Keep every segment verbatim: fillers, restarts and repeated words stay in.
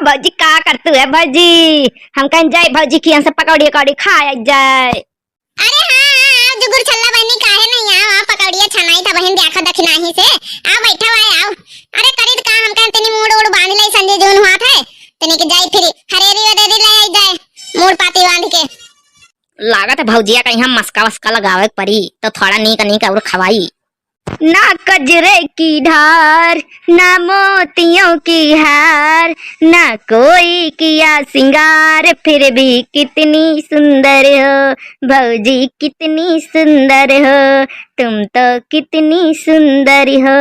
भौजी, का करतू है भौजी? हम कहीं जाए भौजी की, हमसे पकौड़ी अकौड़ी खाए जाए। अरे हाँ, हाँ, आओ जुगुर छल्ला बहिनी, काहे नहीं आओ, आओ, पकौड़िया छनाई था बहिन, देखा दखिनाही से। आओ, बैठा हुआ है, आओ। अरे करी त का, हम कहें तनी मूड़ उड़ बांध ले, संझे जून हुआ था, तनी के जाई फिर हरेरी वरेरी ले आई जाए, मूड़ पाती बांध के। लागत है भौजिया कहीं हम मस्का वस्का लगावे के परी, तो थोड़ा नीक नीक और खवाई। ना कजरे की धार, ना मोतियों की हार, ना कोई किया सिंगार, फिर भी कितनी सुंदर हो भौजी, कितनी सुंदर हो, तुम तो कितनी सुंदर हो।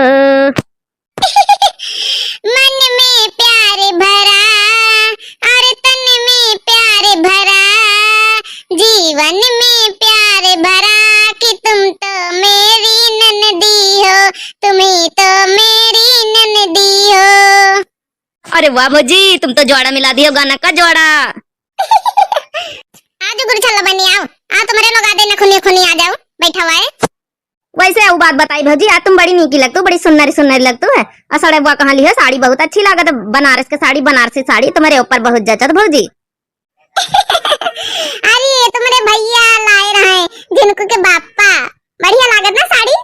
मन में प्यार भरा और तन में प्यार भरा, जीवन में प्यार भरा कि तुम तो मेरी ननदी हो, तुम ही तो मेरी ननदी हो। अरे वाह भौजी, तुम तो जोड़ा मिला दियो, गाना का जोड़ा। आ जुगुर छल्ला बहिनी, आओ, आओ, तुम्हारे लोग आधे नखुनी खुनी आ जाओ, बैठा हुआ है। वैसे उ बात बताई भौजी, आज तुम बड़ी नीकी लगतू, बड़ी सुन्नरी सुन्नरी लगतू है। और सड़े बुआ कहाँ ली हो साड़ी, बहुत अच्छी लागत है, बनारस के साड़ी, बनारसी साड़ी तुम्हारे ऊपर बहुत जचत भौजी। अरे ये तुम्हारे भैया लाए रहे, झिनकू के बापा, बढ़िया लागत ना साड़ी।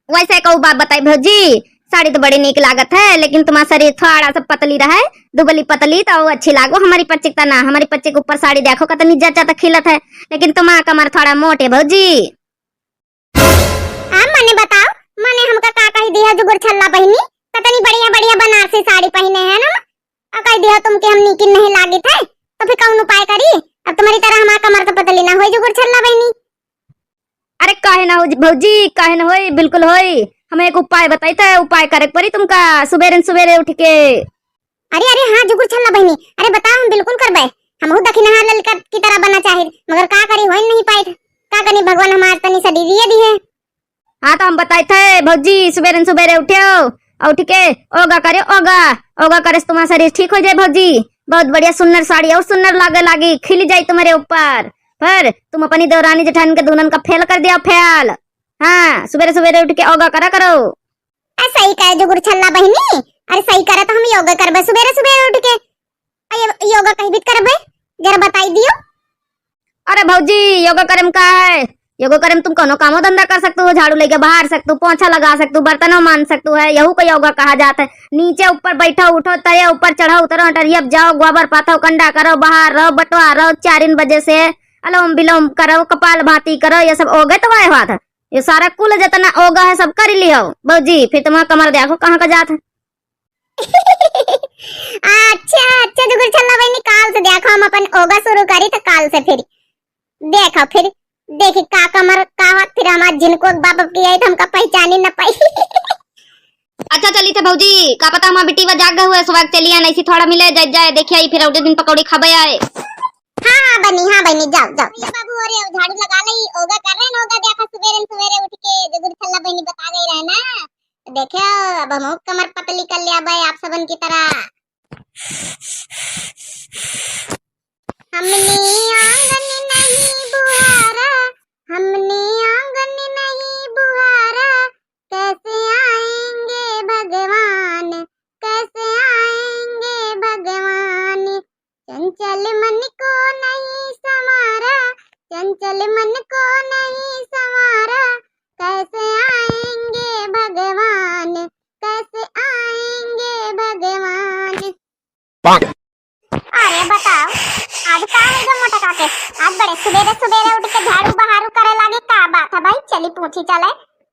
वैसे एक बात बताई भौजी, साड़ी तो बड़ी नीक लागत है, लेकिन तुम्हारा शरीर थोड़ा सा पतली रहे, दुबली पतली तो अच्छी लागो। हमारी पच्ची का ना, हमारी पच्ची के ऊपर साड़ी देखो कितनी जचत खिलत है, लेकिन तुम्हारा कमर थोड़ा मोटे भौजी। अब मने बताओ, मने हमका का कही दिया जुगुर छल्ला बहिनी, कतनी बढ़िया बढ़िया बनारसी साड़ी पहने है ना, और कही दिया तुमके हम नीकिन नहीं लागित है, तो फिर कौन उपाय करी? अब तुम्हारी तरह हमारा कमर तो पतली ना होई जुगुर छल्ला बहिनी। अरे काहे ना हो भौजी, काहे ना होई, बिल्कुल होई। हम एक उपाय बताई थे, उपाय करे के परी तुमका सुबेरे न सुबेरे उठ के। अरे, अरे, हाँ, जुगुर छल्ला बहिनी, अरे बताओ, हम बिल्कुल करबे। हमहू दखिनहा ललका की तरह बनना चाहित, मगर का करी, होइन नहीं पाइत। का करी, भगवान हमार तनी शरीर ये दी है। हाँ, तो हम बताइत है, भौजी, सुबेरे न सुबेरे उठ्यो, और उठ के ओगा करियो, ओगा। ओगा करे से तुम्हारा शरीर ठीक हो जाए, भौजी। बहुत बढ़िया, सुन्नर साड़ी और सुन्नर लागे लागी, खिल जाए तुम्हारे ऊपर। पर तुम अपनी देवरानी जेठानी के दुनन का फेल कर दिया, फेल। हाँ, सुबेरे सुबेरे उठ के ओगा करा करो। आ, सही कहे जुगुर छल्ला बहिनी, अरे सही करे तो हम योगा करबे सुबेरे सुबेरे उठ के। आ, ये योगा कहीं भी करबे, जरा बताई दियो। अरे भौजी, योगा करे में का है? योगा करे में तुम कोनो कामो धंधा कर सकतू हो, झाड़ू लेके बहार सकतू, पोछा लगा सकतू, बर्तनो मांज सकतू है, यहू को योगा कहा जात है। नीचे ऊपर बैठो, उठो, तरे ऊपर चढ़ो, उतरो, टरियप जाओ, गोबर पाथो, कंडा करो, बहार रहो, बटवा रहो, चारिन बजे से अलोम विलोम करो, कपाल भाती करो, ये सब ओगे तो वाय हुआ था। ये सारा कुल जितना ओगा है सब कर लियो भौजी, फिर तुम्हारा कमर देखो कहाँ का जात है। अच्छा, अच्छा, जुगुर छल्ला बहिनी, काल से देखो हम अपन ओगा शुरू करी तो काल से फिर देखो, फिर देखी का कमर का हुआ, फिर हमार जिनको बाप की आई तो हमका पहचानी न पाई। अच्छा चली थे भौजी, का पता हमार बिटिया जाग गए हुए, सुबह चलिया नहीं सी थोड़ा मिले जाए, जाए देखिए फिर अगले दिन पकौड़ी खाबे आए। हाँ, हाँ, बनी, हाँ, बनी, जाओ, जाओ। ये बाबू हो रे, झाड़ू लगा ले, ओगा कर रहे हैं, ओगा देखा सुबेरे सुबेरे उठ के, जुगुर छल्ला बहिनी बता गई रहे ना। तो देखो, अब हम कमर पतली कर लिया भाई, आप सबन की तरह। हमने आंगन नहीं बुहारा, हमने आंगन नहीं बुहारा, कैसे आएंगे भगवान, कैसे आएंगे भगवान। चंचल मन को नहीं संवारा, चंचल मन को नहीं संवारा, कैसे आएंगे भगवान, कैसे आएंगे भगवान। अरे बताओ, आज का है गो मोटका के? आज बड़े सुबेरे सुबेरे उठ के झाड़ू बहारू करे लागे, का बात है भाई? चली पूछी चले,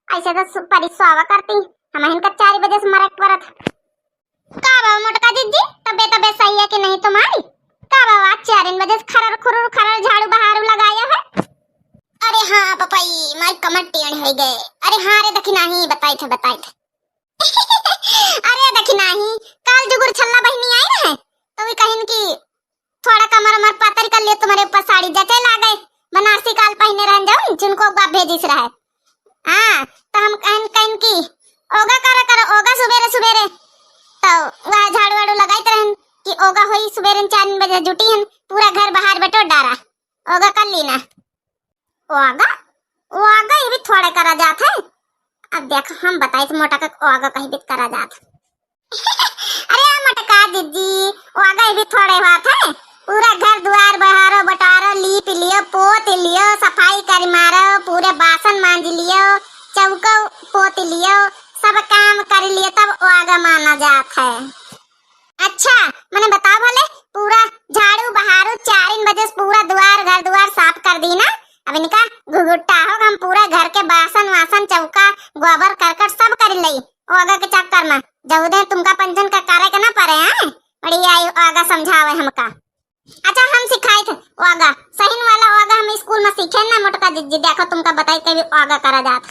ऐसे तो सु-, परी स्वावा करती, हम इनका चार बजे से मरक परत। का बा मोटका जिज्जी, तबीयत, तबीयत सही है कि नहीं तुम्हारी? का बा आज चार बजे से खरर खुरर खरर झाड़ू बहारू लगाया है? अरे हाँ पपाई, मारी कमर टेढ़ हो गए। अरे हाँ रे दखिनाही, बताई थे, बताई थे। अरे दखिनाही, काल जुगुर छल्ला बहिनी आई रहे, तो वी कहिन कि थोड़ा कमर उमर पातर कर लियो, तुम्हारे ऊपर साड़ी जचे लागे, बनारसी काल पहिने रहन जाऊन, जिनको बाप भेजिस रहे। हाँ, तो हम कहन, कहन कि ओगा करा करो, ओगा सुबेरे सुबेरे। तो वह झाड़ू वाड़ू लगाइत रहन कि ओगा होई, सुबेरे चार बजे जुटी हन, पूरा घर बहार बटोर डारा, ओगा कर ली ना। ओगा, ओगा ये भी थोड़े करा जात है। अब देख, हम बताई तो मोटका ओगा कहीं भी करा जात है। अरे मोटका जिज्जी, भी थोड़े बात है, पूरा घर दुआर बहारो बटारो, लीप लियो, पोत लियो, सफाई करि मारो, पूरे बासन मांज लियो, चौको पोत लियो, सब काम करि लियो, तब ओगा माना जात है। अच्छा, मने बताओ भले, पूरा झाड़ू बहारू चारिन बजे से पूरा दुआर, घर दुआर साफ कर दी ना। अब इनका घुघुट्टा हो, हम पूरा घर के बासन वासन, चौका, गोबर करकट सब करि लई। ओगा के चक्कर में जऊदे तुमका पंचन का करे के ना परे, हैं? बढ़िया आई ओगा समझावे हमका। अच्छा, हम सिखाई थे ओगा, सहीन वाला ओगा हम स्कूल में सीखे ना, मोटका जिज्जी, देखो तुमका बताई के भी ओगा करा जात।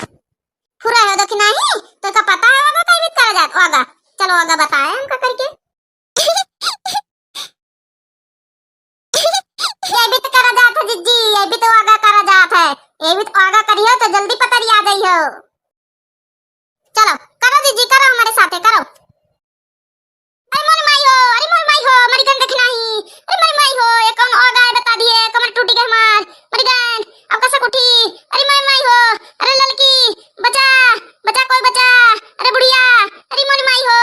फुरा हो देखी नाही, तो का पता है ओगा कई भी करा जात ओगा। चलो ओगा बताए हमका करके। ये भी तो करा जात है जिज्जी, ये भी तो ओगा करा जात है, ये भी तो ओगा करियो तो जल्दी पतरी आ जाई हो। चलो करो जिज्जी, करो हमरे साथे करो। अरे मोरे माई हो, अरे मोरे माई हो, मरी गन देखी नाही। अरे मोरे माई हो, ये कौन ओगा है बता दिए, कमर टूटी गई हमार, मरी गन, अब कैसे उठी? अरे मोरे माई हो, अरे ललकी, बचा, बचा कोई बचा, अरे बुढ़िया, अरे मोरे माई हो।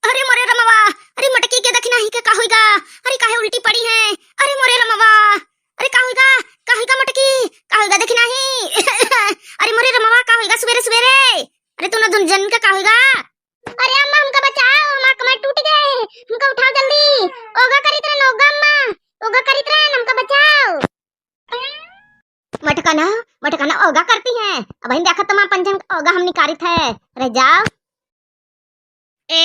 अरे मोरे रमवा, अरे मटकी के देखी नाही के का होइगा? अरे काहे उल्टी पड़ी है? अरे मोरे रमवा, अरे का होइगा? का होइगा मटकी? का होइगा देखी नाही? अरे मोरे रमवा, का होइगा सुबेरे सुबेरे? अरे तू ना दुन जन के का होइगा? अरे अम्मा हमका बचाओ, हमार कमर टूट गए, हमका उठाओ जल्दी। ओगा करित रहन ओगा अम्मा, ओगा करित रहन, हमका बचाओ। मटकना, मटकना ओगा करती हैं। अब हम देखत तमाम पंचन का ओगा हम निकारित है। अरे जाओ। ए,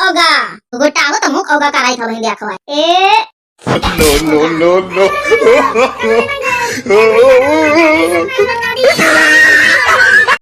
ओगा। गोटाओ तो मुख ओगा कराई था वहीं देखो। ए। No, no, no, no।